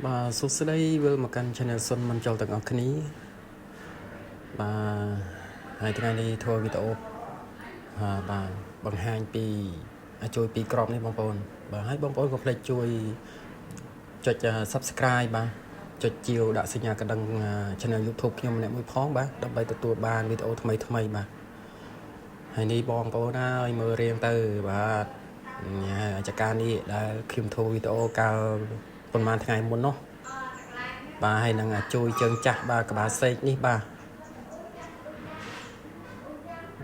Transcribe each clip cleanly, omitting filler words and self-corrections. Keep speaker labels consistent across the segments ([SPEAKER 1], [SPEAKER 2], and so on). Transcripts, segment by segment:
[SPEAKER 1] បាទសួស្តីវិលមកកាន់ Channel សុនមិនចោលទាំងអស់គ្នាបាទហើយថ្ងៃនេះធ្វើវីដេអូបាទបង្ហាញពីជួយពីក្របនេះបងប្អូនបាទហើយបងប្អូនកុំភ្លេចជួយចុច Subscribe បាទចុចជាវដាក់សញ្ញាកណ្ដឹង Channel YouTube ខ្ញុំម្នាក់មួយផងបាទដើម្បីទទួលបានវីដេអូថ្មីថ្មីបាទហើយនេះបងប្អូនហើយមើលរៀងទៅបាទចការនេះដែលខ្ញុំធ្វើវីដេអូកាលប្រហែលថ្ងៃមុននោះបាទហើយនឹងជួយជើងចាស់បាទក្បាលសេកនេះបាទ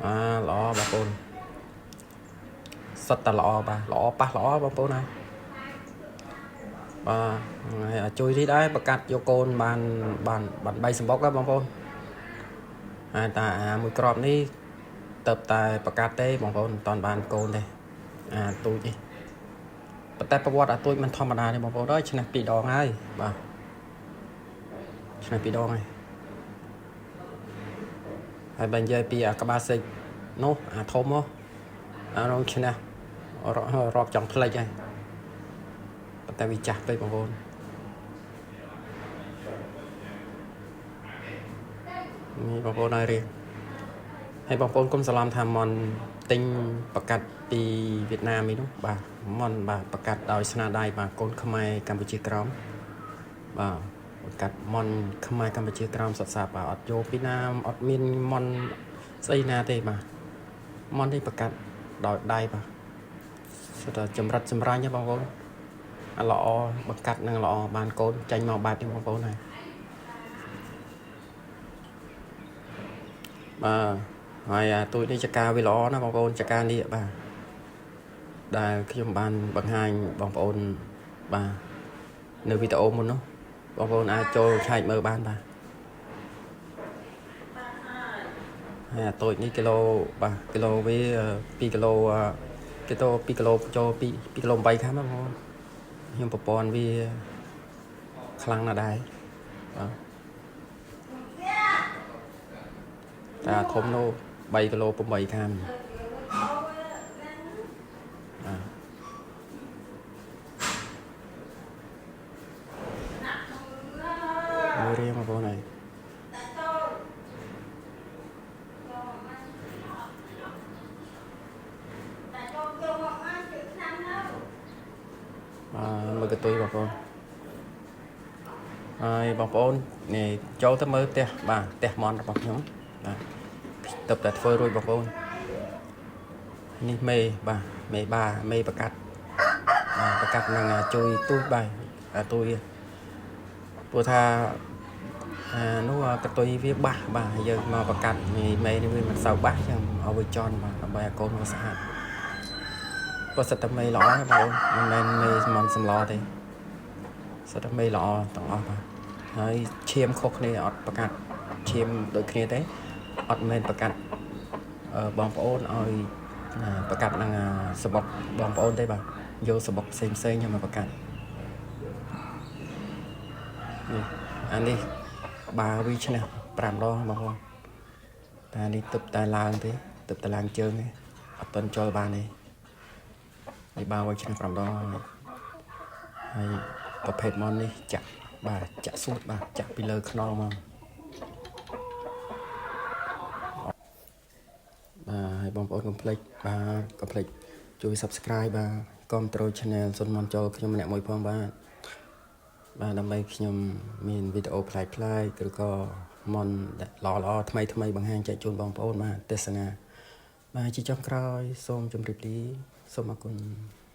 [SPEAKER 1] បាទល្អបងប្អូនសិតតែល្អបាទល្អប៉ះល្អបងប្អូនហើយបាទហើយជួយនេះដែរប្រកាសយកកូនបានបានបាន3សម្បុកបងប្អូនហើយតាអាមួយក្របនេះទៅតែប្រកាសទេបងប្អូនមិនតាន់បានកូនទេអាទូចនេះប៉ុន្តែប្រវត្តិអាទូចមិនធម្មតាទេបងប្អូនអើយឈ្នះ2ដងហើយបាទឈ្នះ2ដងហើយហើយបើនិយាយពីអាក្បាលសេកនោះអាធំហ៎អារងឈ្នះរាប់ចង់ផ្លិចហើយប៉ុន្តែវាចាស់ពេកបងប្អូននេះបងប្អូនហើយរៀងហើយបងប្អូនកុំច្រឡំថាមន់ទិញប្រកាត់ពីវៀតណាមឯនោះបាទមន់បាទប្រកាត់ដោយស្នាដៃបាទកូនខ្មែរកម្ពុជាក្រមបាទប្រកាត់មន់ខ្មែរកម្ពុជាក្រមសតសាបាទអត់យកពីណាអត់មានមន់ស្អីណាទេបាទមន់នេះប្រកាត់ដោយដៃបាទសុទ្ធតែចម្រិតចម្រាញ់បងប្អូនអាល្អបង្កាត់នឹងល្អបានកូនចាញ់មកបែបនេះបងប្អូនហើយបាទហើយអាទូចនេះចកាវាល្អណាស់បងប្អូនចកានេះបាទដែលខ្ញុំបានបង្ហាញបងប្អូនបាទនៅវីដេអូមុននោះបងប្អូនអាចចូលឆែកមើលបានបាទហើយអាតូចនេះគីឡូបាទគីឡូវា2គីឡូគីឡូ2គីឡូចូល2 2គីឡូ8ខាំបងប្អូនខ្ញុំប្រព័ន្ធវាខ្លាំងណាស់ដែរបាទតែធំនោះ3គីឡូ8ខាំបាទមើលរៀងបងប្អូនហើយបាទមើលកតុយបងប្អូនហើយបងប្អូននេះចូលទៅមើលផ្ទះបាទផ្ទះមន់របស់ខ្ញុំបាទទៅតែធ្វើរួចបងប្អូននេះមេបាទមេបាមេប្រកាត់បាទប្រកាត់នឹងជួយទូចបាទទូចព្រោះថាអានោះកតុយវាបាសបាទយើងមកប្រកាត់មេនេះវាមិនសូវបាសចឹងឲ្យវាជន់បាទដើម្បីឲ្យកូនមកស្អាតបើសិតតែមេល្អណាបងប្អូនមិនមែនមេមន់សម្លទេសិតតែមេល្អទាំងអស់បាទហើយឈាមខុសគ្នាអត់ប្រកាត់ឈាមដូចគ្នាទេអត់មែនប្រកាត់បងប្អូនឲ្យប្រកាត់នឹងសបុកបងប្អូនទេបាទយកសបុកផ្សេងផ្សេងយកមកប្រកាត់នេះអានេះបាវីឈ្នះ5ដងបងប្អូនតែនេះទឹកតែឡើងទេទឹកតែឡើងជើងទេអត់ទាន់ចូលបានទេនេះបាវីឈ្នះ5ដងហើយប្រភេទមន់នេះចាក់បាទចាក់សួតបាទចាក់ពីលើខ្នងមកបាទហើយបងប្អូនកុំភ្លេចបាទកុំភ្លេចជួយ Subscribe បាទគាំទ្រ Channel សុនមនចូលខ្ញុំម្នាក់មួយផងបាទបាទដើម្បីខ្ញុំមានវីដេអូប្លែកៗឬក៏មន់ល្អល្អថ្មីថ្មីបង្ហាញចែកជូនបងប្អូនបាទទស្សនាបាទជាចុងក្រោយសូមជម្រាបលាសូមអរគុណ។